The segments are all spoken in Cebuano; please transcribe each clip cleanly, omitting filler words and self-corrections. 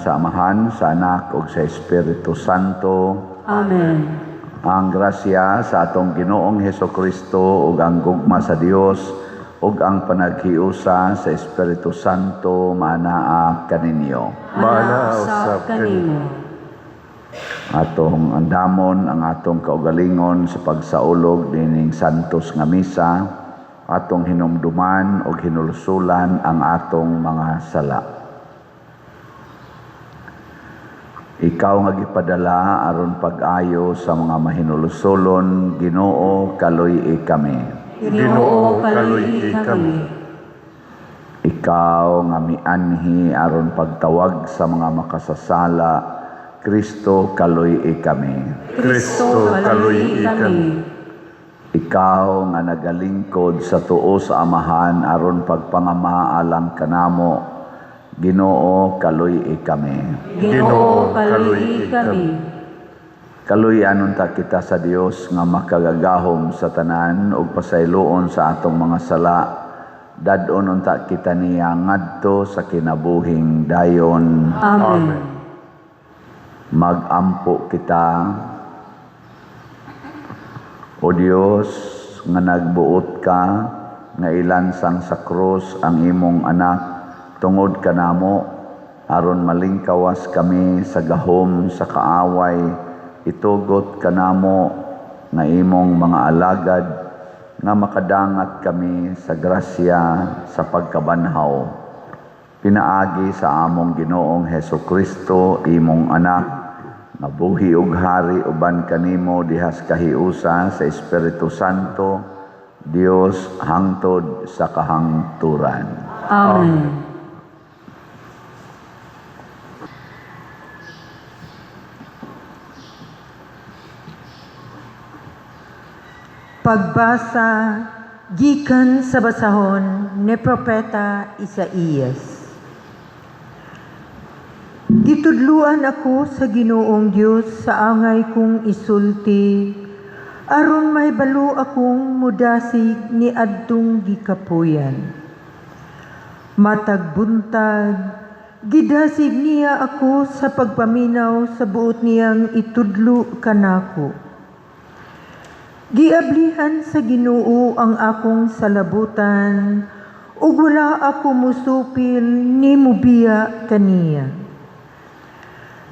sa Amahan, sa Anak ug sa Espiritu Santo. Amen. Ang grasya sa atong Ginoong Hesukristo ug ang gugma sa Dios ug ang panaghiusa sa Espiritu Santo maanaa kaninyo. Maanaa usab kanimo. Atong andamon ang atong kaugalingon sa pagsaulog nining santos nga misa, atong hinumduman ug hinulsulan ang atong mga sala. Ikaw nga gipadala aron pag-ayo sa mga mahinulsulon, Ginoo, kaluy-i kami. Ginoo, kaluy-i kami. Ikaw nga mianhi aron pagtawag sa mga makasasala, Kristo, kaluy-i kami. Kristo, kaluy-i kami. Ikaw nga nagalingkod sa tuo sa Amahan aron pagpangama alang kanamo, Ginoo, kaluy-i kami. Ginoo, kaluy-i kami. Kaluy-an unta kita sa Dios nga makagagahom sa tanan ug pasayloon sa atong mga sala. Dad-on unta kita niya ngadto sa kinabuhing dayon. Amen. Magampo kita. O Dios, nga nagbuot ka nga ilansang sa krus ang imong anak tungod kanamo aron malingkawas kami sa gahom sa kaaway, itugot kanamo nga imong mga alagad nga makadangat kami sa grasya sa pagkabanhaw. Pinaagi sa among Ginoong Hesukristo, imong anak, nga buhi ug hari uban kanimo dihas kahiusa sa Espiritu Santo, Dios hangtod sa kahangturan. Amen. Pagbasa gikan sa basahon ni Propeta Isaías. Gitudluan ako sa Ginoong Dios sa angay kong isulti, aron mahibalo akong mudasig ni adtong gikapuyan. Matag buntag, gidasig niya ako sa pagpaminaw sa buot niyang itudlo kanako. Giablihan sa Ginoo ang akong salabutan, ug wala ako musupil ni mubiya kaniya.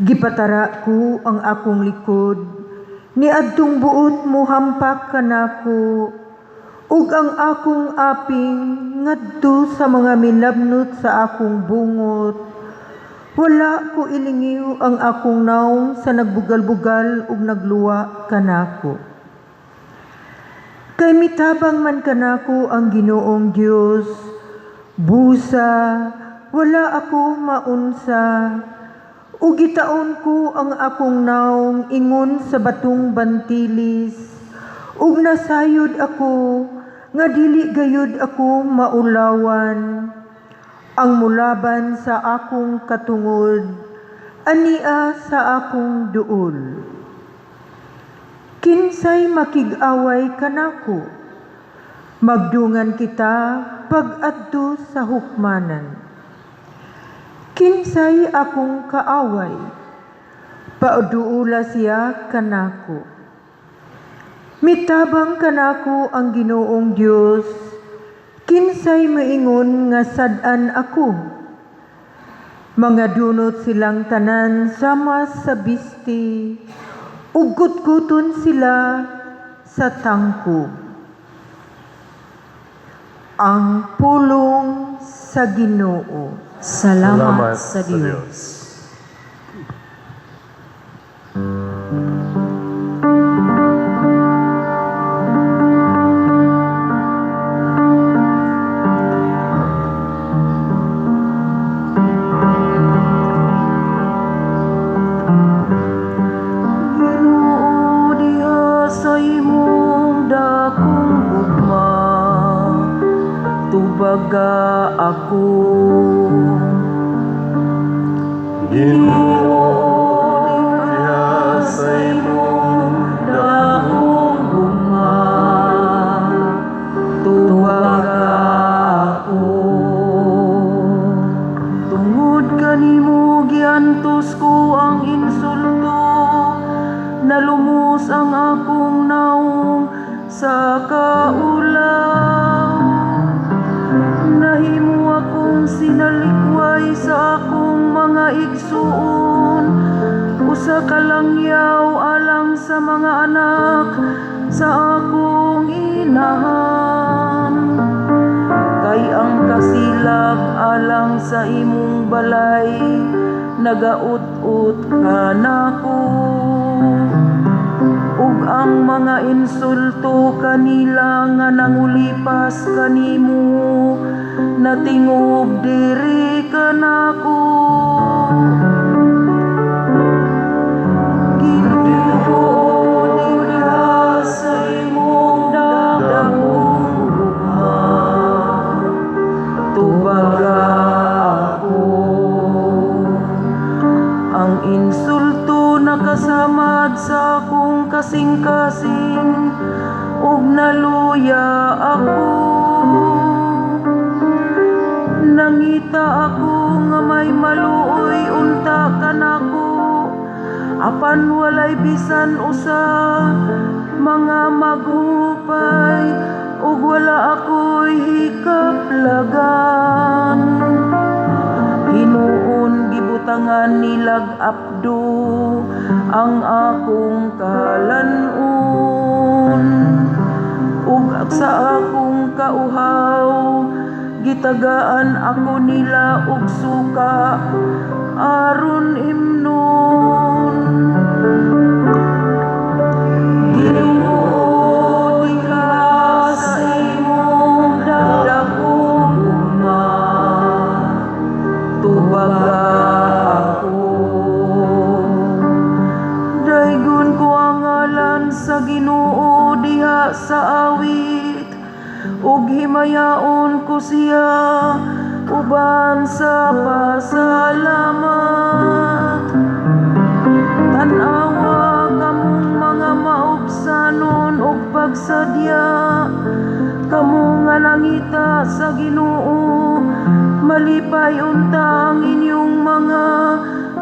Gipatara ko ang akong likod, ni adtong buot mohampak kanako, ug ang akong aping ngadto sa mga milabnot sa akong bungot. Wala ko ilingiw ang akong naong sa nagbugal-bugal ug nagluwa kanako. Kay mitabang man kanako ang Ginoong Dios, busa wala ako maunsa, ug gitaon ko ang akong naong ingon sa batong bantilis, ug nasayod ako nga dili gayud ako maulawan. Ang mulaban sa akong katungod, ania sa akong duol. Kinsay makig-away kanako, magdungan kita pag-adto sa hukmanan. Kinsay akong kaaway, pauduula siya kanako. Mitabang kanako ang Ginoong Dios, kinsay maingon nga sad-an ako. Mga dunot silang tanan sama sa bisti, ug kutkuton sila sa tangkob. Ang pulong sa Ginoo. Salamat sa Dios. Ginoo, diha sa imong dakong gugma, tubaga ako. Ginoo, diha sa imong dakong gugma, tubaga ako. Tungod kanimo giantos Gilamos ang akong naong sa kaulaw. Nahimo akong sinalikway sa akong mga igsuon, usa ka langyaw alang sa mga anak sa akong inahan. Kay ang kasilag alang sa imong balay nagaut-ot kanako, ug ang mga insulto kanila nga nangulipas kanimo natingob diri kanako. Ginoo, diha sa imong dakong gugma, tubaga ako. Ang insulto nakasamad sa akong kasing-kasing ug naluya ako. Nangita ako nga may maluoy unta kanako, apan walay bisan usa, mga maghupay ug wala ako'y hikaplagan. Hinuon gibutangan nilag apdo ang akong kalan-on, ug sa akong kauhaw gitagaan ako nila og suka aron imnon. Ginoo, diha sa imong dakong gugma, tubaga ako. Daygon ko ang ngalan sa Ginoo diha sa awit, ug himayaon ko siya uban sa pasalamat. Tan-awa kamong mga maubsanon ug pagsadya, kamo nga nangita sa Ginoo, malipay unta ang inyong mga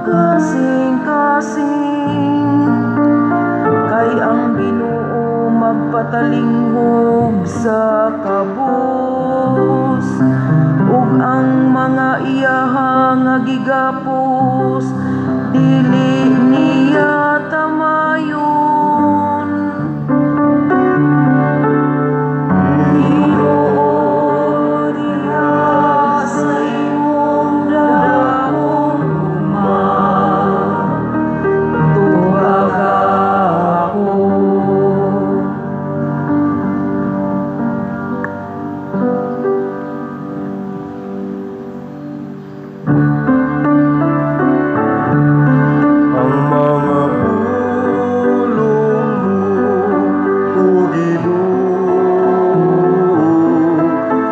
kasing-kasing. Kay ang Ginoo magpatalinghog sa kabus, ug ang mga iyaha nga gigapos dili niya tamayon. Ginoo, diha sa imong dakong gugma, tubaga ako. Ang mga pulong mo, O Ginoo,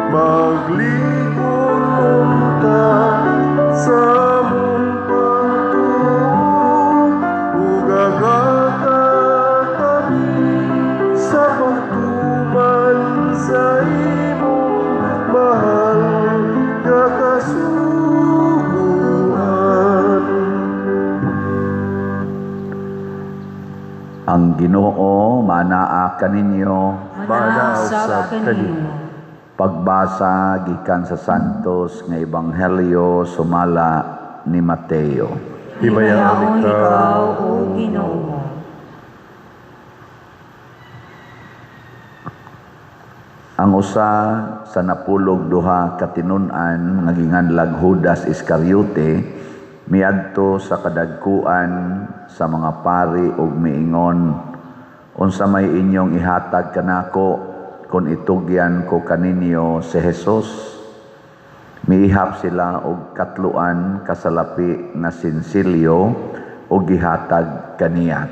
maglikon unta sa among pagtuo, ug agata kami sa pagtuman sa imong mahal nga kasuguan. Ang Ginoo manaa kaninyo. Manaa usab kanimo. Pagbasa gikan sa Santos nga Ebanghelyo sumala ni Mateo. Himayaon ikaw, O Ginoo. Ang usa sa 12 ka tinun-an nga ginganlag Judas Iscariote miadto sa kadagkuan sa mga pari ug miingon, unsa may inyong ihatag kanako kon itugyan ko kaninyo si Jesus? Miihap sila og 3 kasalapi nga sinsilyo ug gihatag kaniya.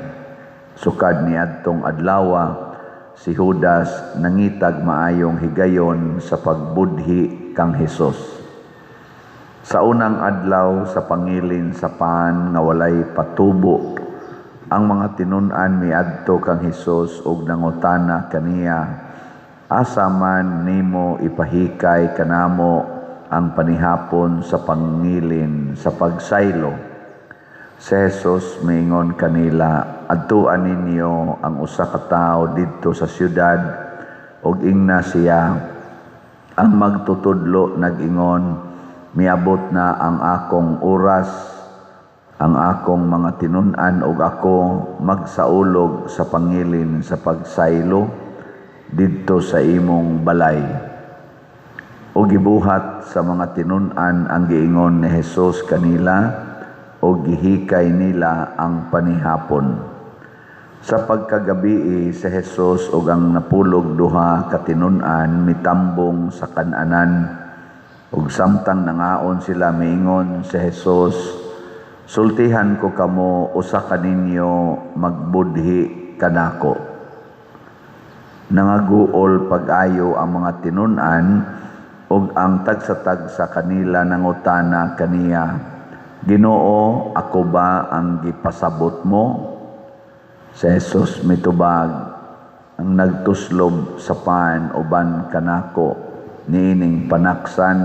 Sukad niadtong adlawa, si Judas nangitag maayong higayon sa pagbudhi kang Hesus. Sa unang adlaw sa pangilin sa pan nga walay patubo, ang mga tinun-an miadto kang Hesus ug nangutana kaniya, asa man nimo ipahikay kanamo ang panihapon sa pangilin sa pagsaylo? Si Jesus miingon kanila, , "Adtuan ninyo ang usa ka tawo didto sa syudad ug ingna siya, 'Ang magtutudlo nag-ingon, miabot na ang akong oras, ang akong mga tinun-an ug ako magsaulog sa pangilin sa pagsaylo didto sa imong balay.'" Ug gibuhat sa mga tinun-an ang giingon ni Jesus kanila ug gihikay nila ang panihapon. Sa pagkagabii, si Jesus ug ang 12 ka tinun-an mitambong sa kan-anan. Ug samtang nangaon sila, miingon si Jesus, "Sultihan ko kamo, usa kaninyo magbudhi kanako." Nangaguol pag-ayo ang mga tinun-an ug ang tagsa-tagsa kanila nangutana kaniya, "Ginoo, ako ba ang gipasabot mo?" Si Jesus mitubag, "Ang nagtuslob sa pan uban kanako niining panaksan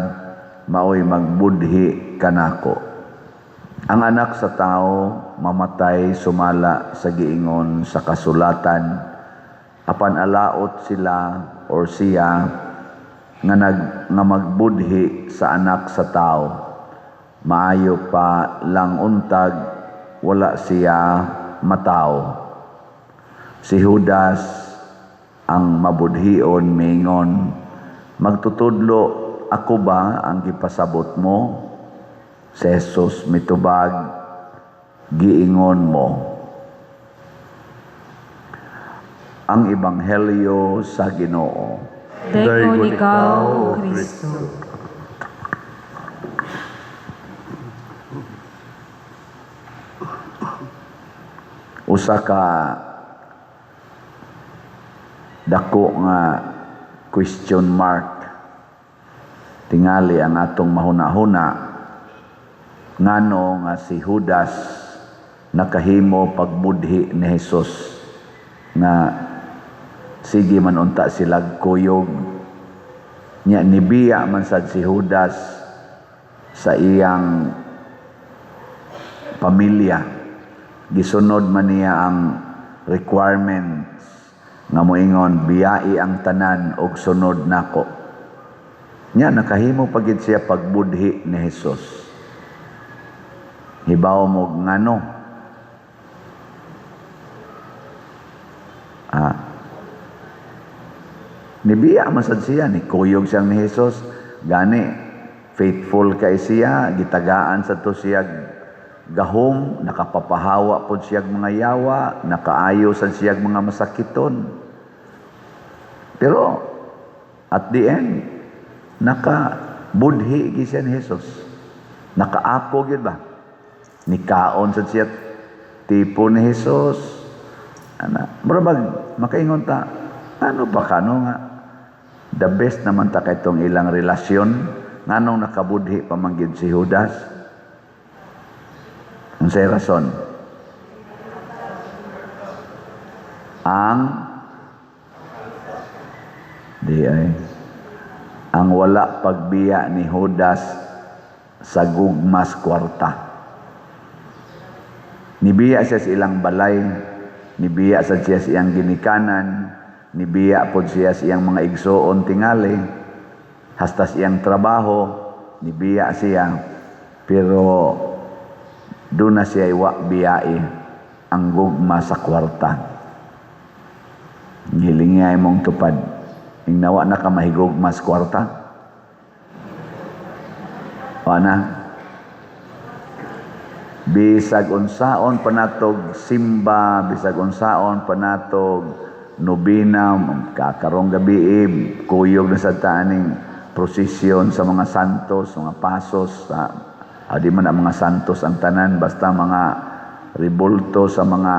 maoy magbudhi kanako. Ang Anak sa Tao mamatay sumala sa giingon sa kasulatan, apan alaot sila or siya nga magbudhi sa Anak sa Tao. Maayo pa lang untag wala siya matawo." Si Judas, ang mabudhion, miingon, "Magtutudlo, ako ba ang gipasabot mo?" Si Jesus mitubag, "Giingon mo." Ang Ebanghelyo sa Ginoo. Daygon ikaw, O Kristo. Usa ka dako nga question mark tingali ang atong mahuna-huna, ngano nga si Judas nakahimo pagbudhi ni Jesus nga sige man unta sila kuyog nya, nibiya man sad si Judas sa iyang pamilya, gisunod man niya ang requirements nga moingon, "Biyai ang tanan og sunod nako." Nya nakahimo pa gid siya pagbudhi ni Jesus. Hibaw mo ngano? Nibiya man sad siya, ni kuyog siyang ni Jesus, gani faithful kay siya, gitagaan sa to siya gahom, nakapapahawa pod siya mga yawa, nakaayo sad siya mga masakiton. Pero at the end, nakabudhi gyud siya ni Jesus. Nakaako gyud ba? Nikaon sad siya tipo ni Jesus. Ana, mura makaingon ta, ano ba kano nga the best naman ta kay itong ilang relasyon, nganong nakabudhi pa man gyud si Judas? Unsay rason? Ang di ay ang wala pagbiya ni Judas sa gugmas kwarta. Nibiya siya sa ilang balay, nibiya sa siya sa iyang ginikanan, nibiya pod siya sa iyang mga igsoon tingali, hasta sa iyang trabaho, nibiya siya. Pero doon na siya iwa biyai ang gugma sa kwarta. Giling niya imong tupad. Ingnawa na ka mahigugma sa kwarta. O na? Bisag unsaon panatog simba, bisag unsaon panatog nobina, kakarong gabi, kuyog na sa taaning prosesyon sa mga santos, mga pasos, sa, di man ang mga santos ang tanan, basta mga ribulto sa mga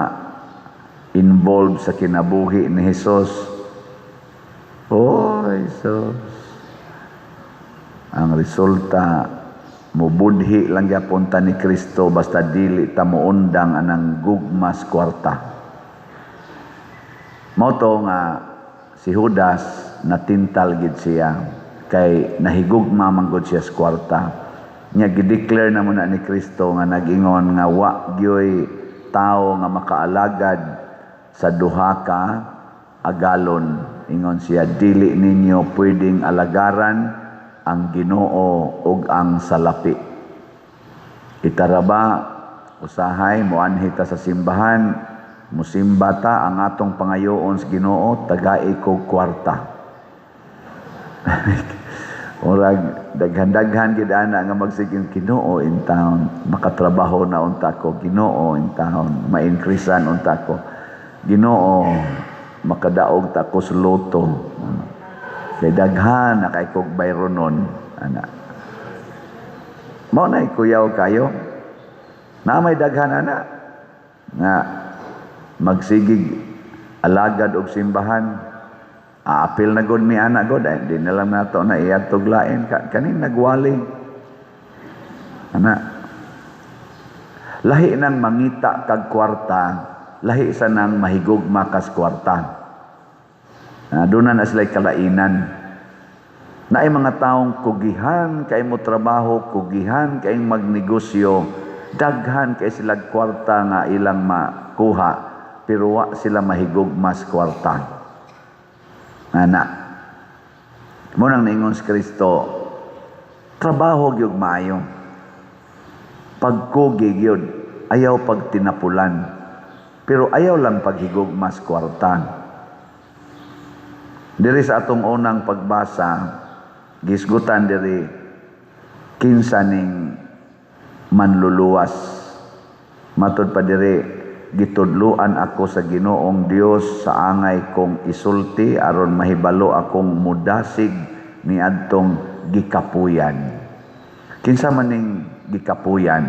involved sa kinabuhi ni Jesus. Oh, Jesus. Ang resulta, mubudhi lang gyapon ta ni Kristo basta dili ta moundang anang gugmas kwarta. Mao to nga si Judas natintal gid siya kay nahigugma man gud siya sa kwarta. Nya gideclare na mo na ni Kristo nga nag-ingon nga wa gyoy tawo nga makaalagad sa duha ka agalon. Ingon siya, dili ninyo pwedeng alagaran ang Ginoo ug ang salapi. Itaraba, usahay moanhi ta sa simbahan, musimba ta, ang atong pangayoon sa Ginoo, tagai ko kwarta. Murag daghan-daghan gid ana nga magsiging, "Ginoo, in town makatrabaho na unta ko. Ginoo, in town ma-increasean unta ko. Ginoo, makadaog ta ko sa lotto." Kay daghan na kay kog bayronon ana. Mao na kuyaw kayo na may daghan ana nga magsigig alagad og simbahan. Aapil na gud mi ana god, ay, di na lang nato na iadtog lain ka, kaning nagwali ana. Lahi nang mangita kag kwarta, lahi sa nang mahigugma kas kwarta. Doon na sila kalainan. Naay mga taong kugihan kay mo trabaho, kugihan kay magnegosyo, daghan kay sila kwarta nga ilang makuha, pero wa sila mahigugma sa kwarta. Ana. Mao nang niingon si Kristo, trabaho gyud maayo. Pagkugi gyud, ayaw pagtinapulan. Pero ayaw lang paghigugma sa kwarta. Diri sa atong unang pagbasa, gisgutan diri kinsa ning manluluwas. Matod pa diri, gitudluan ako sa Ginoong Dios sa angay kong isulti aron mahibalo akong mudasig niadtong gikapuyan. Kinsa man ning gikapuyan?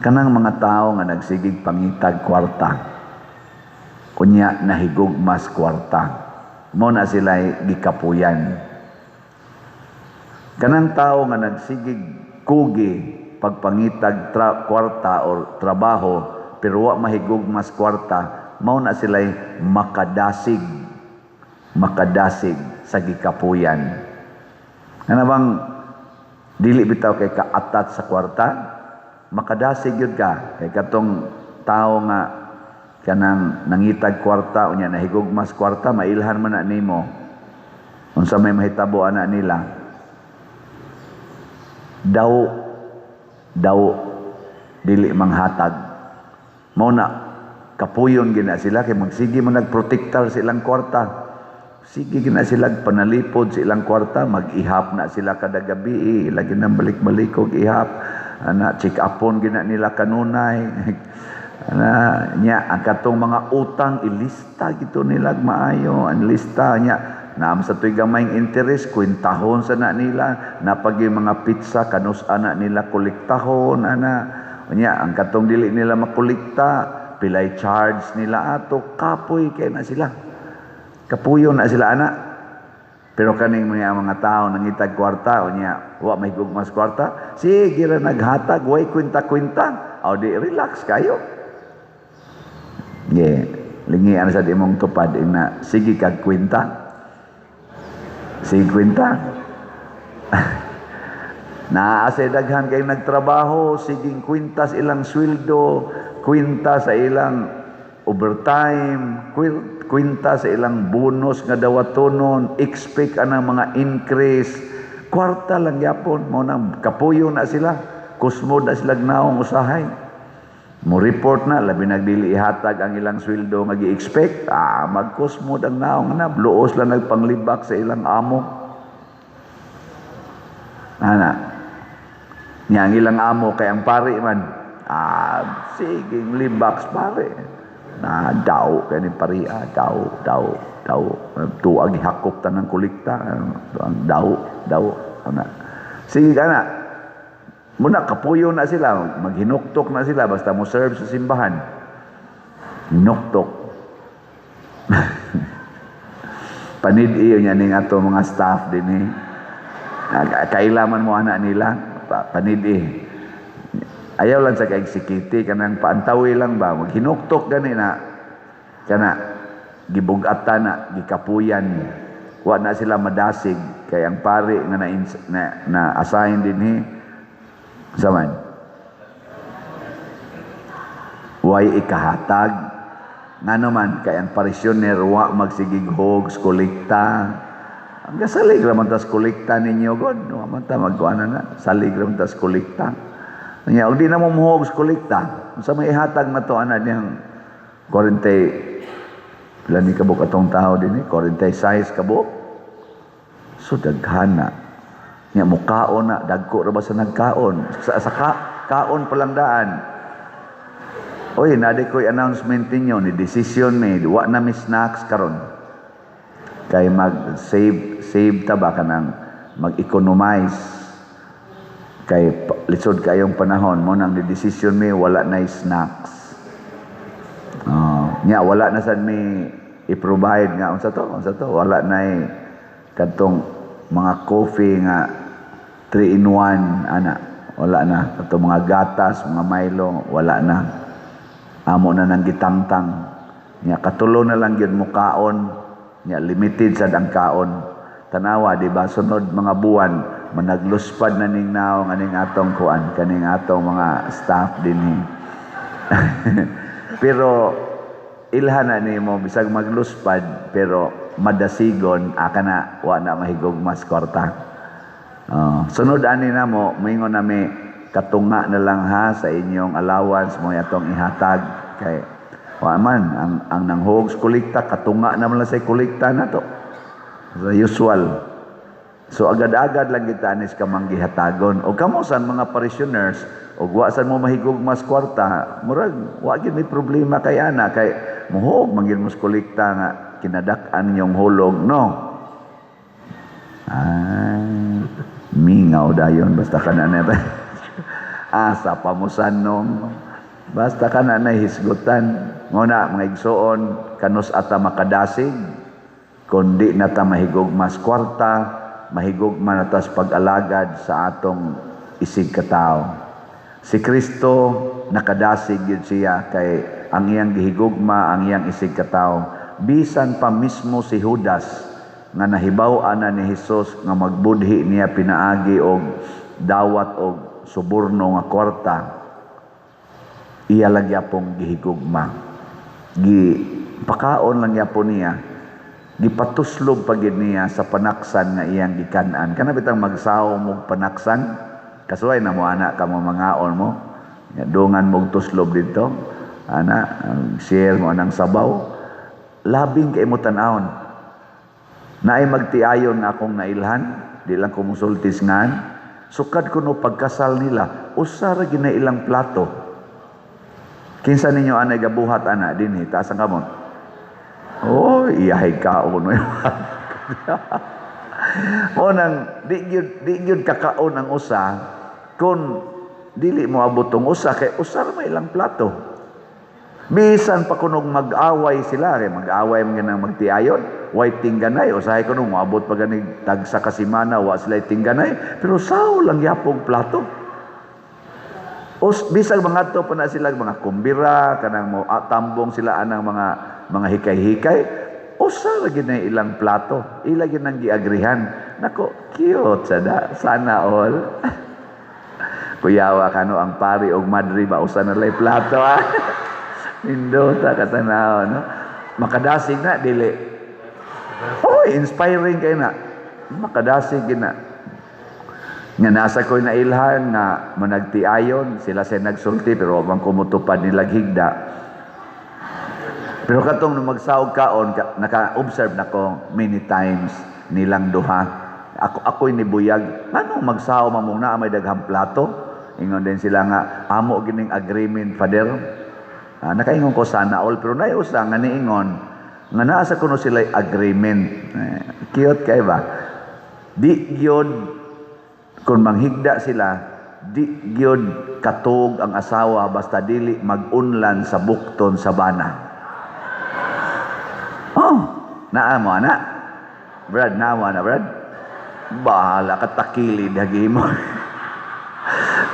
Kanang mga tao nga nagsigig pangitag kwarta. Unya nahigugmas kwarta. Mao na sila gikapuyan. Kanang tao nga nagsigig kugi pagpangitag kwarta or trabaho pero wa mahigugmas kwarta, mao na sila'y makadasig, makadasig sa gikapuyan. Ano bang dili bitaw kay kaatat sa kwarta, makadasig yun ka kay katong tao nga kanang nangitag kwarta unya nahigugmas kwarta, mailhan man na nimo. Unsa may mahitabo ana nila? Daw daw dili manghatag. Mao na kapuyon gina sila kay magsige man nagprotektar sa ilang kwarta. Sige gina sila panalipod sa ilang kwarta, mag-ihap na sila kada gabi, lagi nang balik-balik og ihap ana, check upon gina nila kanunay ana nya. Ang katong mga utang, ilista gito nila maayo ang lista nya. Naam sa tuy gamayng interest, kwentahon sa na nila. Napag yung mga pizza, kanus ana nila kolektahon ana. Unya ang katong dili nila makolekta, pilay charge nila ato. Kapoy kay na sila. Kapuyo na sila ana. Pero kaning mga tao nangitag kwarta, unya wa may gugmas kwarta, sige ra naghatag, way kwenta-kwenta. O di relax kayo. Yeah. Lingian sa di mong tupad ina, sige kag kwenta. Sige kwenta. Naa say daghan kay nagtrabaho, siging kwenta sa ilang sweldo, kwenta sa ilang overtime, kwenta sa ilang bonus nga dawatonon, expect anang mga increase. Kwarta lang yapon, mao nang kapuyo na sila, kusmod na sila naong usahay. Mo report na, labi nagdili ihatag ang ilang sweldo nga gi-expect, magkusmod ang naong na, luos lang nagpanglibak sa ilang amo. Ana. Nya ang ilang amo kay ang pari man, siging libak pare. Na daw kay ni pari, daw daw daw, tuag hakop tanang kolekta, ang daw daw ana. Sige kana. Muna kapuyo na sila, maghinuktok na sila basta mo serve sa simbahan. Hinuktok. Panid iyo niya ning ato mga staff dinhi. Kailaman mo anak nila, panid. Ayaw lang sa kaigsikiti, kanang paantawi lang ba, maghinuktok gani na, kana, gibugatan na, gikapuyan. Wa na sila madasig, kay ang pari nga na assign dinhi, saman. Way ikahatag. Ngano man kay ang parishioner wa magsigig hogs kolekta. Ang gasalig ra man tas kolekta ninyo god. Wa man ta magkuan na, salig ra man tas kolekta. Nya og di na mo muhogs kolekta, unsa may ihatag na to ana niyang 40 pila ni kabuk atong tao dinhi, 46 kabuk. So daghana. Nya mukaon na, dagko ra ba sa nagkaon? Sa kaon pa lang daan. Oy, nadi ko'y announcement ninyo ni decision made, wa na mi snacks karon. Kay mag-save save ta ba, kanang mag-economize kay lisod kayong panahon mo nang ni decision mi wala na snacks. Oh, nya wala na sad mi i-provide nga unsa to, unsa to, wala na kadtong mga coffee nga 3 in 1 ana, wala na kadtong mga gatas, mga Milo, wala na. Amo na nang gitangtang. Nya katulo na lang gyud mo kaon. Nya limited sad ang kaon. Tanawa, di ba, sunod mga buwan managluspad na ning naong aning atong kuan, kaning atong mga staff dinhi. Pero ilhan na nimo bisag magluspad pero madasigon aka na wa na mahigugmas kwarta. Oh, sunod ani namo moingon nami katunga na lang ha sa inyong allowance mo atong ihatag kay wa man ang nanghogs kolekta, katunga na man lang sa kolekta na to sa usual. So agad-agad lang kita anis ka manggihatagon. O kamo san mga parishioners og wa san mo mahigugmas kwarta, murag wa gyud may problema kay ana kay muhog man gyud mo sa kolekta nga kinadak-an inyong hulog, no? Ay, mingaw dayon basta ka na na. Asa pa mo sanong. Basta ka na hisgutan. Nguna, mga igsoon, kanus ata makadasig, kundi na ta mahigugmas kwarta, mahigugma na tas pag-alagad sa atong isig katao. Si Kristo nakadasig yun siya kay ang iyang gihigugma ang iyang isig katao. Bisan pa mismo si Judas nga nahibaw-an na ni Hesus nga magbudhi niya pinaagi og dawat og suborno nga kwarta, iya lang yapong gihigugma. Gi pakaon lang yapon niya, gipatuslob pa gid niya sa panaksan nga iyang gikan-an. Kana bitang magsaw mo panaksan, kasuway na mo ana ka mo mangaon mo. Nga dungan mo tuslob dito. Ana, share mo anang sabaw. Labing kay mo tan-awon. Naay magtiayon nga akong nailhan, di lang ko musultis ngan. Sukad kuno pagkasal nila, usa ra gyud na ilang plato. Kinsa ninyo anay gabuhat ana dinhi, taas ang kamot. Oh, iyahay kaon. Mo nang di gyud kakaon ang usa kung dili mo abot tong usa kay usa ra may ilang plato. Bisan pa kunog mag-away sila, kay mag-away man ganang magtiayon, way tingganay, usahay kuno moabot pa ganig tagsa ka semana wa sila tingganay, pero saw lang yapong plato. Os bisag mga to pa na sila mga kumbira, kanang mo tambong sila anang mga hikay-hikay, usa ra gyud na ilang plato, ila gyud nang giagrihan. Nako, cute sada, sana all. Kuyawa kano ang pari og madre ba usa na lay plato ah. Nindota katanaw, no? Makadasig na dili. Oh, inspiring kay na. Makadasig gyud na. Nga nasa ko'y nailhan nga managtiayon, sila sa nagsulti pero wa man kumutupad nila higda. Pero katong nung magsaog kaon, naka-observe na ko many times nilang duha. Ako'y nibuyag. Ngano magsaw man mo na may daghang plato? Ingon din sila nga amo gining agreement, Father. Ah, nakaingon ko sana all, pero naay usa nga niingon nga naa sa kuno sila agreement. Eh, cute kay ba? Di gyud kung manghigda sila, di gyud katog ang asawa basta dili mag-unlan sa bukton sa bana. Oh, naa mo ana? Brad, naa mo ana, Brad? Bahala ka, takilid hagi mo.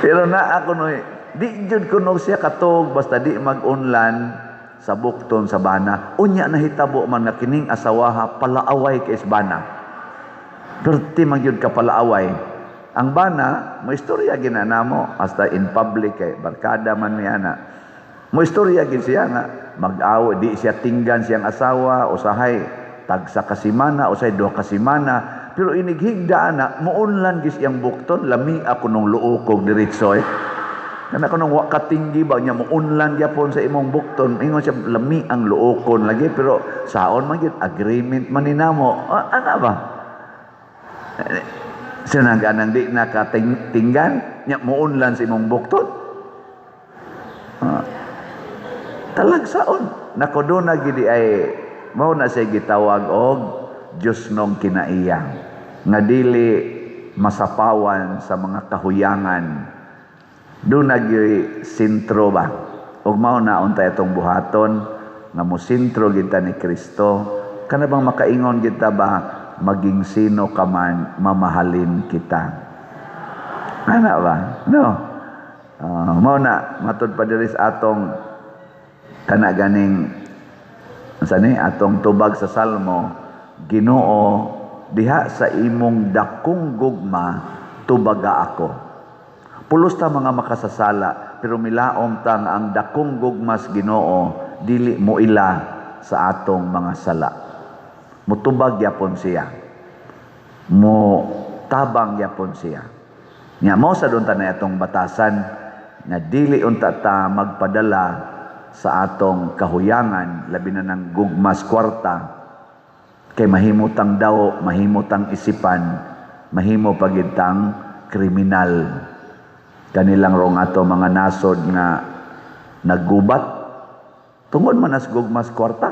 Pero naa kuno di jud kuno siya katog basta di mag-unlan sa bukton sa bana. Unya nahitabo man nga kining asawaha palaaway kay bana. Perti man gyud ka palaaway. Ang bana, mo istorya ginana mo hasta in public kay barkada man mi ana. Mo istorya gid siya nga mag-awa, di siya tinggan siyang asawa, usahay tagsa ka semana, usahay 2 ka semana, pero inighigda na muunlan gis iyang bukton, lami ako nung luokog diretso eh. Kana kanang wa katinggi ba niya, muunlan gyapon sa imong bukton, ingon siya lami ang luokon lagi, pero saon man gyud, agreement man ni namo. Ah, ana ba? Sinang ganang di nakatinggan nya muunlan sa imong bukton. Ah, talagsaon nako doon na gidi ay mao na siya gitawag og Diyos nong kinaiya nga dili masapawan sa mga kahuyangan. Doon na gyud sentro ba, ug mao na unta itong buhaton nga mo sentro kita ni Kristo, kana bang makaingon kita ba, maging sino ka man, mamahalin kita, ana ba, no? Mao na matud pa diri sa atong kana ganing sa ni atong tubag sa Salmo, "Ginoo, diha sa imong dakong gugma tubaga ako." Pulos ta mga makasasala, pero milaom tang ang dakong gugmas Ginoo dili mo ila sa atong mga sala. Mutubag yapon siya, mo tabang yapon siya. Nya mo sa doon ta na atong batasan nga dili unta ta magpadala sa atong kahuyangan, labi na ng gugmas kwarta, kay mahimo tang daw, mahimo tang isipan, mahimo pagitang kriminal. Kanilang rong ato mga nasod nga naggubat tungod man as gugmas kwarta.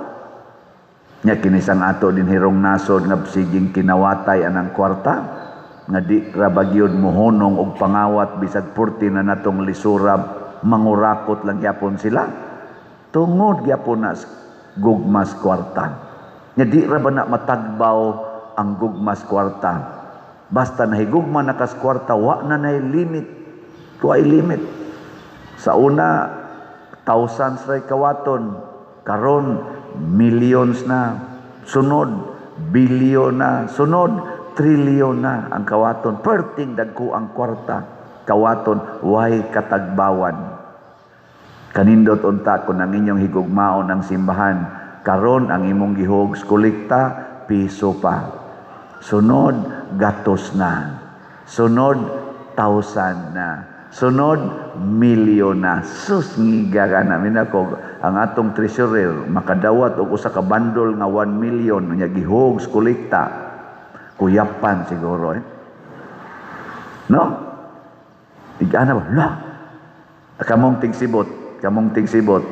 Nya kinisang ato din hirong nasod nga siging kinawatay anang kwarta, nga di ra ba gyud mohunong og pangawat bisag purti na natong lisura, mangurakot lang gyapon sila tungod gyapon na gugmas kwarta. Nya di ra ba na matagbaw ang gugmas kwarta? Basta nahigugma na kas kwarta, wa na nay limit, wa limit. Sa una, thousands ray kawaton, karon millions na, sunod billion na, sunod trillion na ang kawaton. Perting dagko ang kwarta kawaton, way katagbawan. Kanindot unta kung ang inyong higugmaon ang simbahan. Karon ang imong gihog kolekta, piso pa, sunod gatos na, sunod thousand na, sunod milyon na. Sus, ngiga ka namin ako ang atong treasurer makadawat og usa ka bandol nga 1 million nya gihog kolekta, kuyapan siguro eh, no? Igana ba la kamong tigsibot, kamong tigsibot,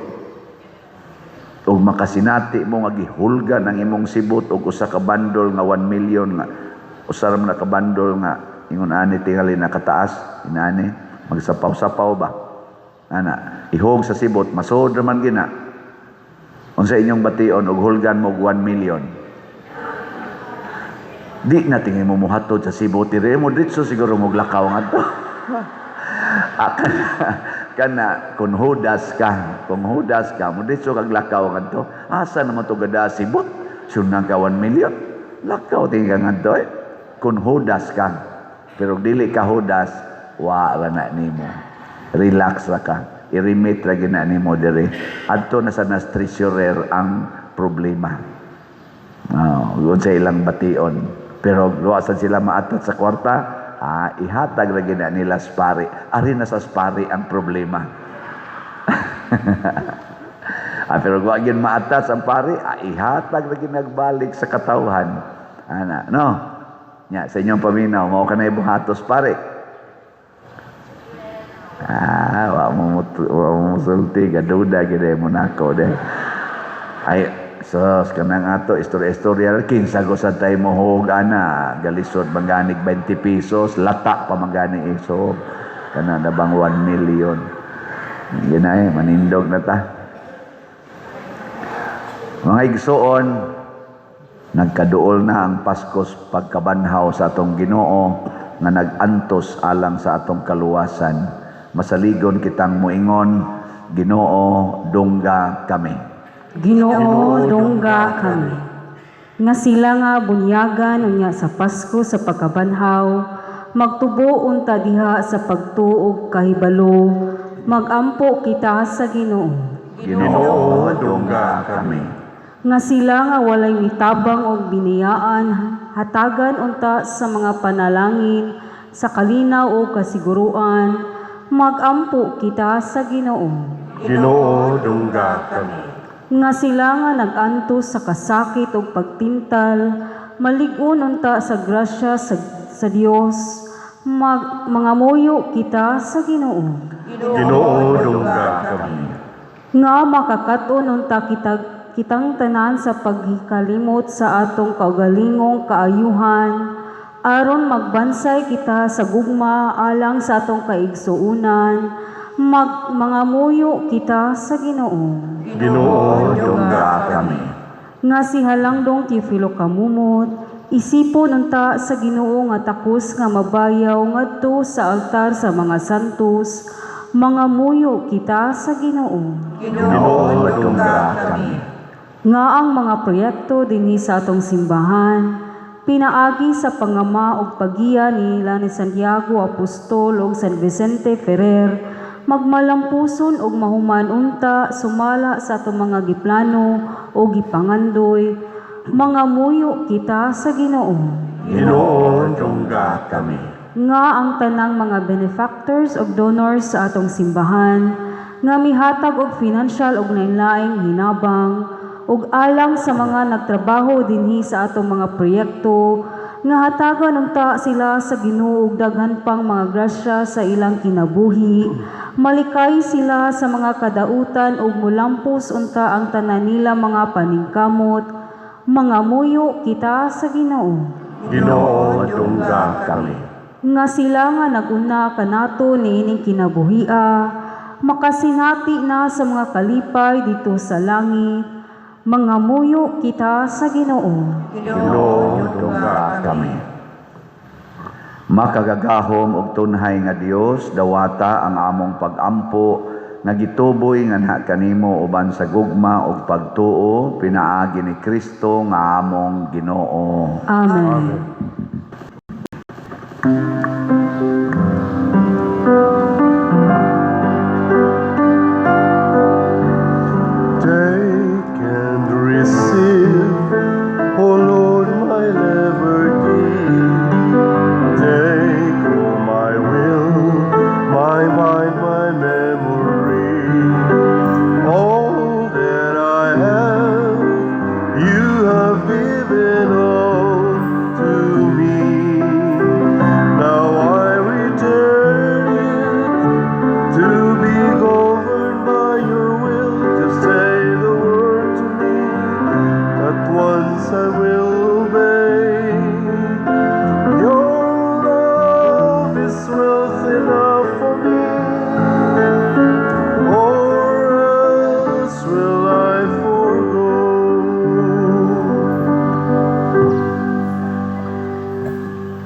ug makasinati mo nga gihulgan ang imong sibot og usa ka bandol nga 1 million, nga usa ra man na ka bandol nga ingon ani tingali nakataas inani, magsapaw-sapaw ba ana, ihog sa sibot, masod ra man gina. Unsa inyong bation og hulgan mo og 1 million? Di na tingin mo muhatod sa sibot dire mo, ditso siguro mo lakaw ngadto. Ah, kana, kana kung hudas ka mo ditso kag lakaw ngadto, asa naman to gada sibot, sunang ka 1 million, lakaw tingin ka ngadto eh. Kung hudas ka, pero dili ka hudas, wa ra na nimo, relax ra ka, i-remit ra gina nimo diri adto na sa nas treasurer ang problema. Oh, sa ilang bation. Pero wa sad sila maatat sa kwarta, ah, ihatag ra gina nila sa pari. Ari na sa pari ang problema. Ah, pero wa gyud maatat ang pari, ah, ihatag ra ginagbalik sa katawhan. Ana, no? Nya sa inyong paminaw, mao kanay buhatos pare. Ah, wa mo musulti, gaduda gid mo nako de. Ay, sus, kanang ato istorya-istorya, kinsa go sad tay mohog ana, galisod manganig 20 pesos, lata pa mangani iso. Kana na bang 1 million. Gina eh, manindog na ta. Mga igsuon, nagkaduol na ang Paskos pagkabanhaw sa atong Ginoo nga nag-antos alang sa atong kaluwasan. Masaligon kitang muingon, "Ginoo, dungga kami." Ginoo, dungga kami. Nga sila nga bunyagan unya sa Pasko sa pagkabanhaw, magtubo unta diha sa pagtuo ug kahibalo, magampo kita sa Ginoo. Ginoo, dungga kami. Nga sila nga walay mitabang og biniyaan, hatagan unta sa mga panalangin sa kalinaw o kasiguruan, magampo kita sa Ginoo. Ginoo, dungga kami. Nga sila nga nag-antos sa kasakit ug pagtintal, malig-on unta sa grasya sa Dios, mangamuyo kita sa Ginoo. Ginoo, dungga kami. Nga makakaton unta kitang tanan sa paghikalimot sa atong kaugalingong kaayuhan, aron magbansay kita sa gugma alang sa atong kaigsuonan, mangamuyo kita sa Ginoo. Ginoo, Dungga kami. Nga si Halangdong Teofilo Camomot, isipon unta sa Ginoo nga takos nga mabayaw ngadto sa altar sa mga santos, mangamuyo kita sa Ginoo. Ginoo, Dungga kami. Nga ang mga proyekto dinhi sa atong simbahan, pinaagi sa pangama ug paggiya nila ni Santiago Apostol ug San Vicente Ferrer, magmalampuson ug mahuman unta sumala sa atong mga giplano o gipangandoy, mangamuyo kita sa Ginoo. Ginoo, dungga kami. Nga ang tanang mga benefactors ug donors sa atong simbahan nga mihatag og financial ug lain-laing hinabang ug alang sa mga nagtrabaho dinhi sa atong mga proyekto, nga hatagan unta sila sa Ginoo og daghan pang mga grasya sa ilang kinabuhi, malikay sila sa mga kadautan ug mulampos unta ang tanan nila mga paningkamot, mangamuyo kita sa Ginoo. Ginoo, dungga kami. Nga sila nga naguna kanato niining kinabuhia, makasinati na sa mga kalipay dito sa langit, mangamuyo kita sa Ginoo. Ginoo, Dungga kami. Makagagahom og tunhay nga Dios, dawata ang among pagampo nga gituboy nganha kanimo uban sa gugma ug pagtuo pinaagi ni Kristo nga among Ginoo. Amen. Take and receive, O Lord, my liberty. Take all my will, my mind, my memory. All that I have, you have given all to me. Now I return it to be governed by your will. Just say the word to me, at once I will obey. Your love is wealth enough for me, or else will I forego.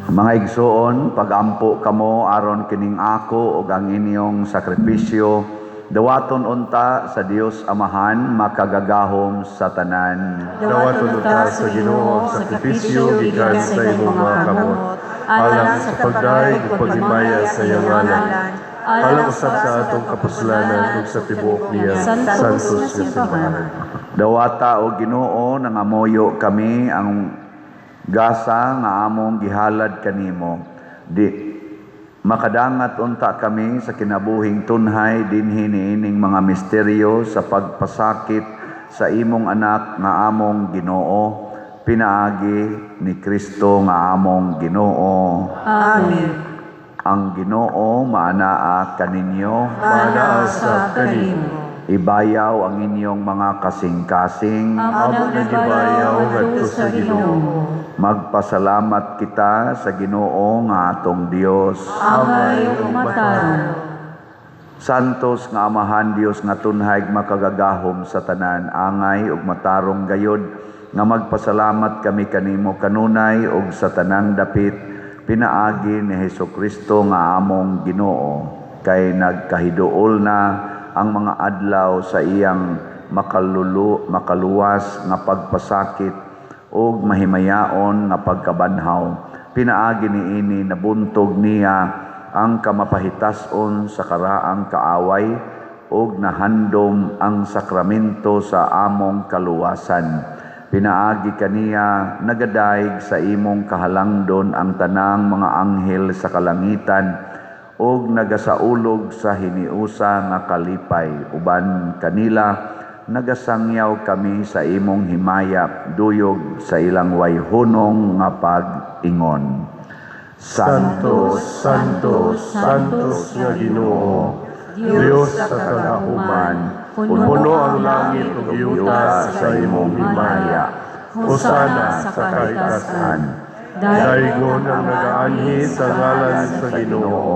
Mga igsoon, pagampo kamo aron kining ako ug ang inyong sakripisyo dawaton unta sa Dios Amahan makagagahom sa tanan. Dawaton unta sa Ginoo ang sakripisyo gikan sa imong mga kamot, alang sa pagdayeg ug paghimaya sa iyang ngalan, alang usab sa atong kapuslanan ug sa tibuok niya santos nga simbahan. Dawata o Ginoo, nangamuyo kami, ang gasa nga among gihalad kanimo, di makadangat unta kami sa kinabuhing tunhay dinhi niining mga misteryo sa pagpasakit sa imong anak nga among Ginoo, pinaagi ni Kristo nga among Ginoo. Amen. Ang Ginoo maanaa kaninyo. Maanaa sa kanimo. Ibayaw ang inyong mga kasing-kasing. Amo na gibayaw ngadto sa Ginoo. Magpasalamat kita sa Ginoo nga atong Dios. Angay ug matarong. Santos nga Amahan Dios nga tunhay makagagahom sa tanan, angay ug matarong gayod nga magpasalamat kami kanimo kanunay ug sa tanang dapit pinaagi ni Hesukristo nga among Ginoo, kay nagkahiduol na ang mga adlaw sa iyang makaluwas nga pagpasakit ug mahimayaon nga pagkabanhaw. Pinaagi niini nabuntog niya ang kamapahitas-on sa karaang kaaway. ug nahandom ang sakramento sa among kaluwasan. Pinaagi kaniya nagadayeg sa imong kahalangdon ang tanang mga anghel sa kalangitan ug nagasaulog sa hiniusa nga kalipay. Uban kanila nagasangyaw kami sa imong himaya duyog sa ilang wayhunong nga pag-ingon. Santo, Santo, Santos nga Ginoo, Dios sa kagahuman, puno ang langit ug yuta sa imong himaya. Hosana sa kahitasan. Daygon ang nagaanhi sa ngalan sa Ginoo.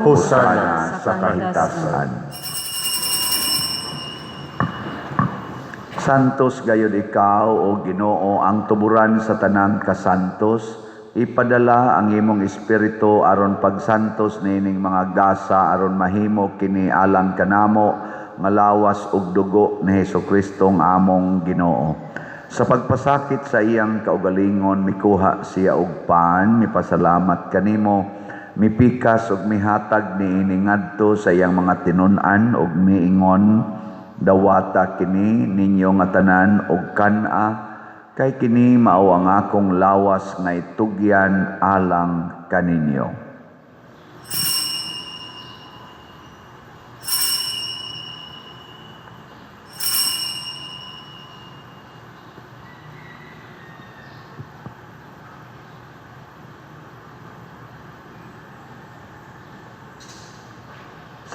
Hosana sa kahitasan. Santos gayud ikaw o Ginoo ang tuburan sa tanan kasantos. Ipadala ang imong espiritu aron pagsantos niining mga gasa aron mahimo kini alang kanamo nga lawas ug dugo ni Hesukristo ang among Ginoo. Sa pagpasakit sa iyang kaugalingon mikuha siya og pan, mipasalamat kanimo, mipikas ug mihatag niini ngadto sa iyang mga tinun-an ug miingon, dawata kini ninyo nga tanan og kan-a, kay kini mao ang akong lawas nga itugyan alang kaninyo.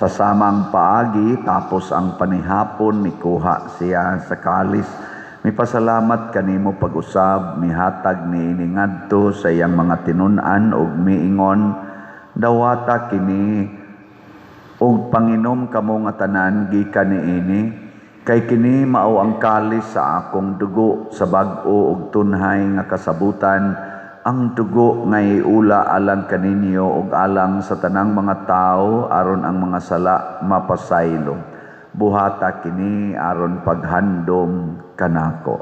Sa samang paagi, tapos ang panihapon, mikuha siya sa kalis. Mipasalamat kanimo pag-usab, mihatag niini ngadto sa iyang mga tinun-an ug miingon, dawata kini ug panginom kamo nga tanan gikan niini, kay kini mao ang kalis sa akong dugo sa bag-o ug tunhay nga kasabutan, ang dugo nga iula alang kaninyo ug alang sa tanang mga tawo aron ang mga sala mapasaylo. Buhata kini aron paghandom kanako.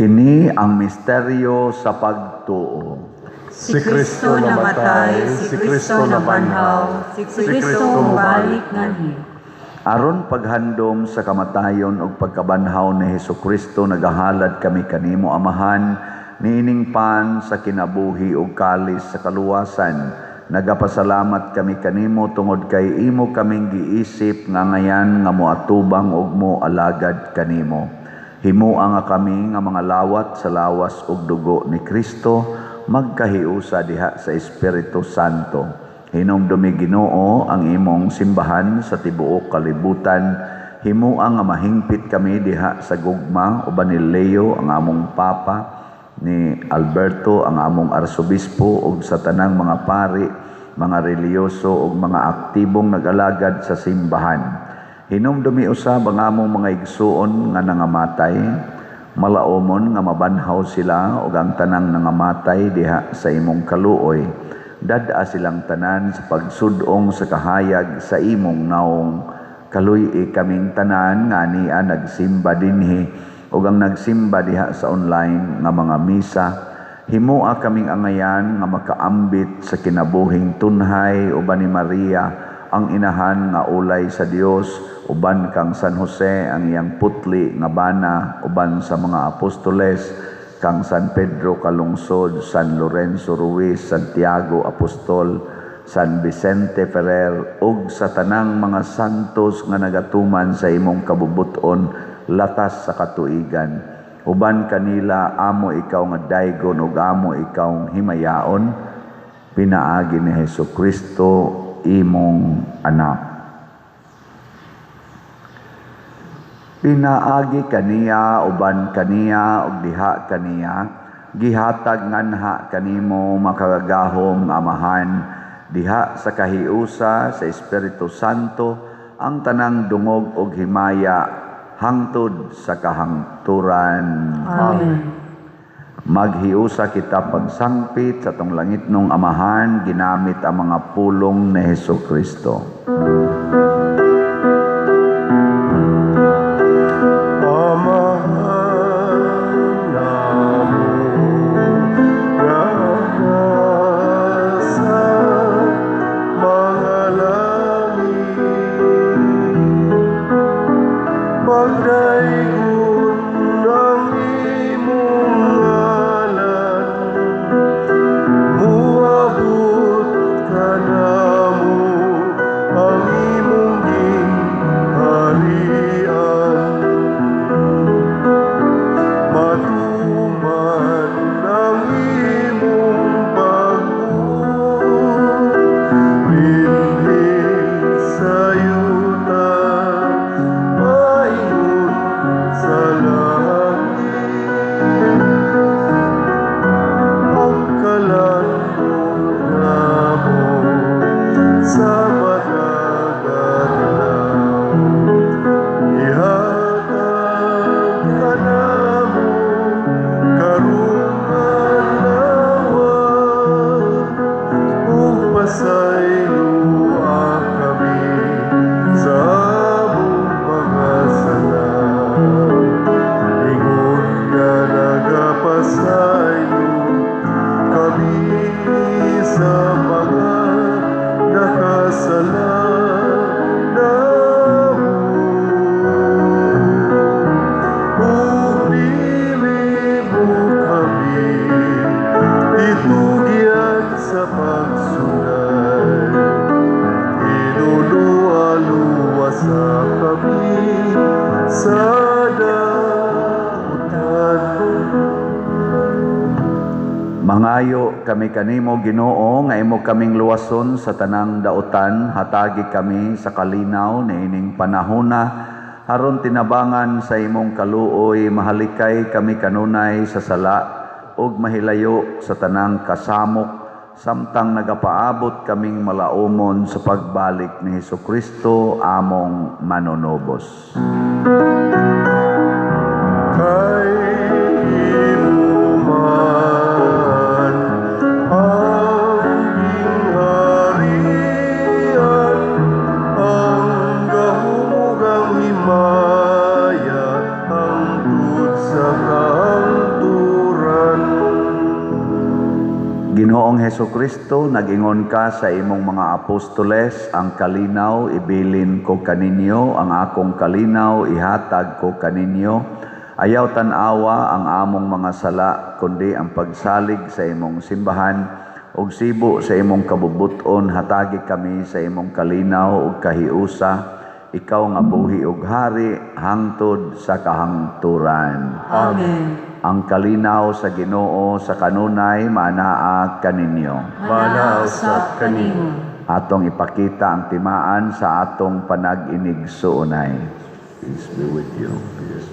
Kini ang misteryo sa pagtuo. Si Kristo namatay, si Kristo nabanhaw, si Kristo mobalik nganhi. Aron paghandom sa kamatayon ug pagkabanhaw ni Hesukristo, nagahalad kami kanimo Amahan niining pan sa kinabuhi ug kalis sa kaluwasan. Nagapasalamat kami kanimo tungod kay imo kaming giisip nga ngayan nga moatubang ug moalagad kanimo. Himua nga kami nga mga lawat sa lawas ug dugo ni Kristo, magkahiusa diha sa Espiritu Santo. Hinumdumi Ginoo ang imong simbahan sa tibuok kalibutan. Himua nga mahingpit kami diha sa gugma uban ni Leo ang among Papa, ni Alberto ang among Arsobispo ug sa tanang mga pari, mga relihiyoso ug mga aktibong nag-alagad sa simbahan. Hinumdumi usab ang among mga igsuon nga nangamatay, malaomon nga mabanhaw sila ug ang tanang nangamatay diha sa imong kaluoy. Dad-a silang tanan sa pagsudong sa kahayag sa imong naong. Kaluy-i kaming tanan nga ania nagsimba dinhi ug ang nagsimba diha sa online nga mga misa. Himua kaming angayan nga makaambit sa kinabuhing tunhay uban ni Maria ang inahan nga ulay sa Dios, uban kang San Jose ang iyang putli nga bana, uban sa mga apostoles, kang San Pedro Calungsod, San Lorenzo Ruiz, Santiago Apostol, San Vicente Ferrer, ug sa tanang mga santos nga nagatuman sa imong kabubuton latas sa katuigan. Uban kanila amo ikaw nga daygon ug amo ikaw himayaon, pinaagi ni Hesukristo imong anak. Pinaagi kaniya, uban kaniya, ug diha kaniya, gihatag nganha kanimo makagagahom nga Amahan, diha sa kahiusa sa Espiritu Santo, ang tanang dungog ug himaya hangtod sa kahangturan. Amen. Maghiusa kita pagsangpit sa atong langitnong Amahan ginamit ang mga pulong ni Hesus Kristo. Amahan namo nga nasa mga langit, pagdaygon ang imong ngalan, muabot kanamo ang imong gingharian. Matuman ang imong pagbuot dinhi sa yuta, maingon sa langit. Ang kalandong namo sa matag adlaw, ihatag kanamo karong adlaw, ug pasayloa kami sa among mga sala, ingon nga nagapasaylo kami sa mga nakasala namo. Ug dili mo kami itugyan sa pagsulay, Tinulualuwasa kami sa dautan. Mangayo kami kanimo, Ginoo, nga imo kaming luwason sa tanang dautan, hatagi kami sa kalinaw niining panahona aron tinabangan sa imong kaluoy mahalikay kami kanunay sa sala ug mahilayo sa tanang kasamok samtang nagapaabot kaming malaumon sa pagbalik ni Hesukristo among manunubos. Kay imo man ang gingharian, ang gahom ug ang himaya, hangtod sa kahangturan. Ginoong Hesukristo, nag-ingon ka sa imong mga apostoles, "Ang kalinaw ibilin ko kaninyo, ang akong kalinaw ihatag ko kaninyo. Ayaw tan-awa ang among mga sala, kundi ang pagsalig sa imong simbahan, ug sibo sa imong kabubuton hatagi kami sa imong kalinaw ug kahiusa, ikaw nga buhi ug hari hangtod sa kahangturan." Amen. Ang kalinaw sa Ginoo sa kanunay maanaa kaninyo. Maanaa usab kanimo. Atong ipakita ang timaan sa atong panag-inigsuonay. Peace be with you. Peace.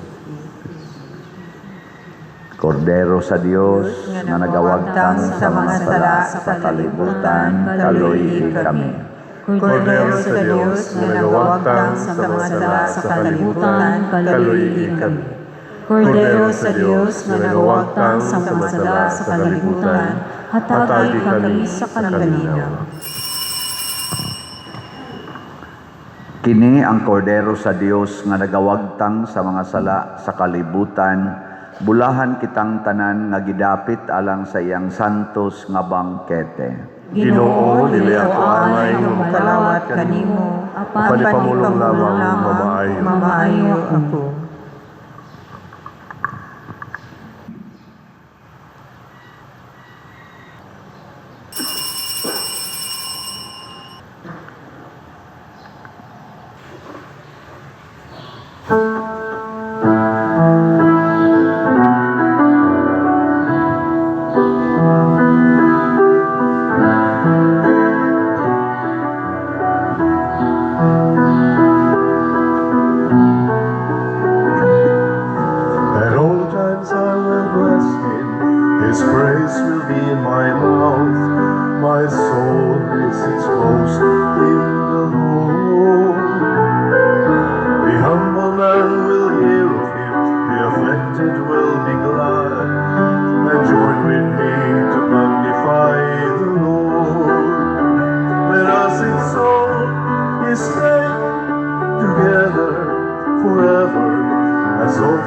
Kordero sa Dios nga nagawagtang sa mga sala sa kalibutan, kaluy-i kami. Kordero sa Dios nga nagawagtang sa mga sala sa kalibutan, kaluy-i kami. Kordero sa Dios nga nagawagtang sa mga sala sa kalibutan, hatagi kami sa kalinaw. Kini ang kordero sa Dios nga nagawagtang sa mga sala sa kalibutan. Bulahan kitang tanan nga gidapit alang sa iyang santos nga bangkete. Ginoo, dili ako angay nga mokalawat kanimo, apan apan ipamulong lamang mamaayo. Mamaayo ako.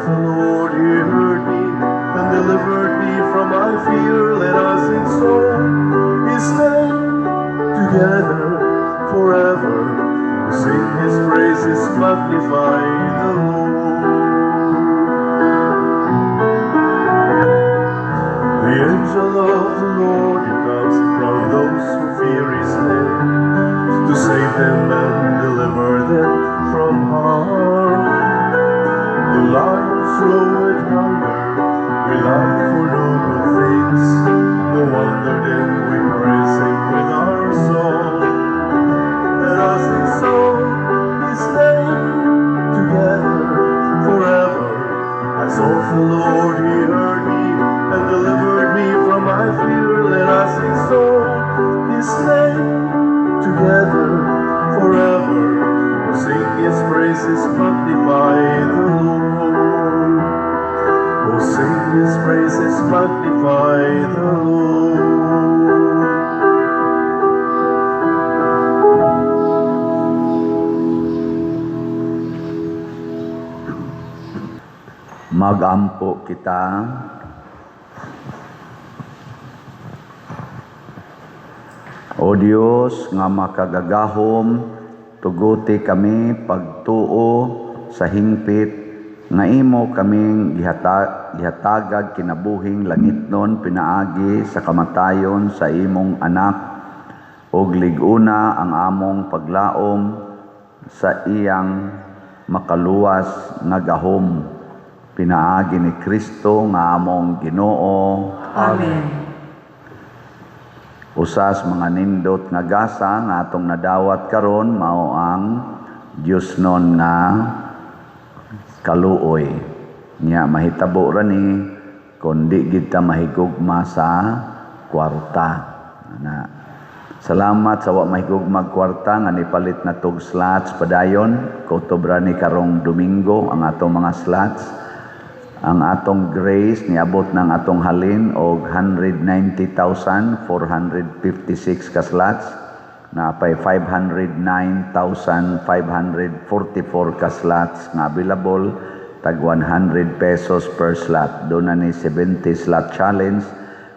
sought the Lord, he heard me and delivered me from my fear. Let us exalt his name together forever. Sing his praises, magnify the Lord. The angel of the Lord comes from those who fear his name, to save them and deliver them from harm. The lions roar with hunger, we lack for no good things. No wonder then we praise him with our song. Let us exalt his name together forever. I sought the Lord, he heard me and delivered me from my fear. Let us exalt his name together forever. Sing his praises, magnify the Lord. Oh, sing his praises, magnify the Lord. Magampo kita. O Dios nga makagagahom, tuguti kami pagtuo sa hingpit nga imo kaming gihatagag kinabuhing langitnon pinaagi sa kamatayon sa imong anak, ug lig-una ang among paglaom sa iyang makaluwas nga gahom pinaagi ni Kristo nga among Ginoo. Amen. Usas mga nindot nga gasa nga atong nadawat karon mao ang Diosnon nga kaluoy. Nya mahitabo ra ni kon di gid ta mahigugma sa kwarta. Na. Salamat sa wa mahigugma kwarta nga nipalit na tog slots padayon. Kutob ra ni karong Domingo ang atong mga slots. Ang atong grace niabot ng atong halin og 190,456 ka slots, napay 509,544 ka slots nga available, tag 100 pesos per slot. Doon na ni 70 slot challenge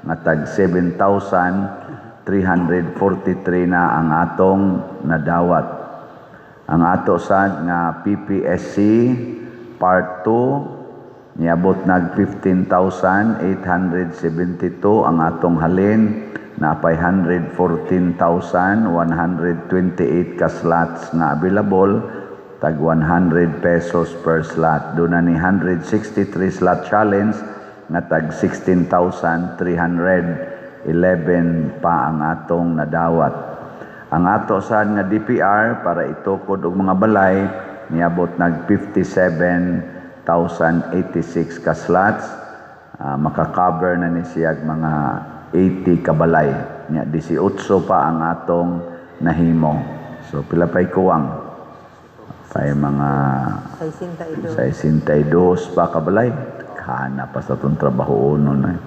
nga tag 7,343 na ang atong nadawat. Ang ato sad nga PPSC Part 2 niabot nag 15,872 ang atong halin, napay 114,128 ka slots nga available, tag 100 pesos per slot. Doon na ni 163 slot challenge nga tag 16,311 pa ang atong nadawat. Ang ato sad nga DPR para itukod og mga balay niabot nag 57,086 ka slots. Makakover na ni siyag mga 80 ka balay. Nya 18 pa ang atong nahimo. So pila pay kuwang? Pay mga 62 pa ka balay. Kana pa sa atong trabaho uno na.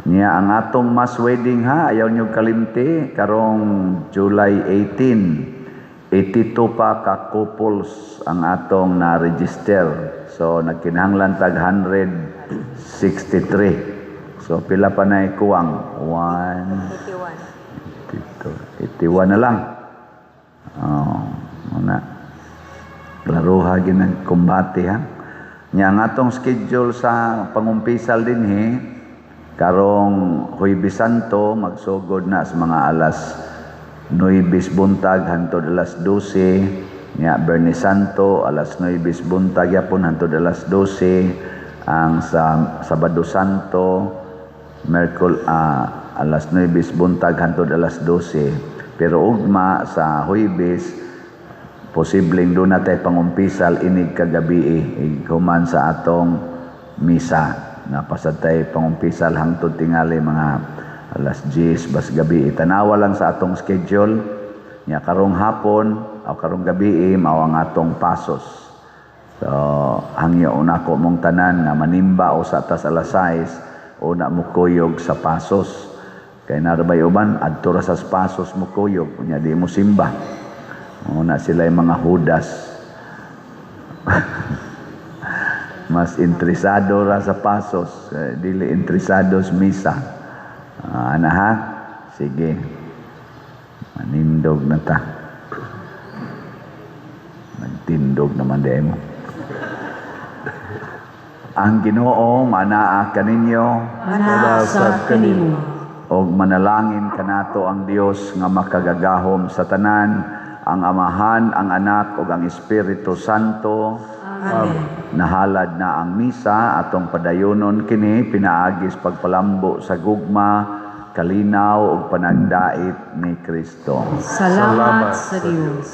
Nya ang atong mass wedding ha, ayaw nyo kalimti karong July 18. 82 pa ka couples ang atong na-register. So nagkinahanglan tag 163. So pila pa na ikuwang? 1, 81 na lang. Oh, muna. Klaruha ginagkumbate ha. Nya ang atong schedule sa pangumpisal dinhi karong Huwebes Santo magsugod na sa mga alas 9 buntag hantod alas 12. Nya Biyernes Santo alas 9 buntag yapon hantod alas 12. Ang sa Sabado Santo Merkol alas 9 buntag hantod alas 12. Pero ugma sa Huwebes posibleng doon na tayo pangumpisal inig kagabi human sa atong misa. Napasad tayo pangumpisal hangtod tingali mga alas 10 bas gabi. Tanawa lang sa atong schedule. Nya karong hapon o karong gabi mao ang atong pasos. So hangyo una ko mong tanan nga manimba o sa tas alas 6 una mo kuyog sa pasos. Kay narabay uban adto ra sa pasos mo kuyog unya di mo simba. Una sila yung mga Judas. Mas interesado ra sa pasos, eh, dili interesado sa misa. Ah, ana ha? Sige. Manindog na ta. Nagtindog naman di mo. Ang Ginoo manaa kaninyo. Manaa sab kanimo. Og manalangin kanato ang Dios nga makagagahom sa tanan, ang Amahan, ang Anak ug ang Espiritu Santo. Amen. Nahalad na ang misa, atong padayonon kini pinaagi sa pagpalambo sa gugma, kalinaw ug panagdait ni Kristo. Salamat sa Dios.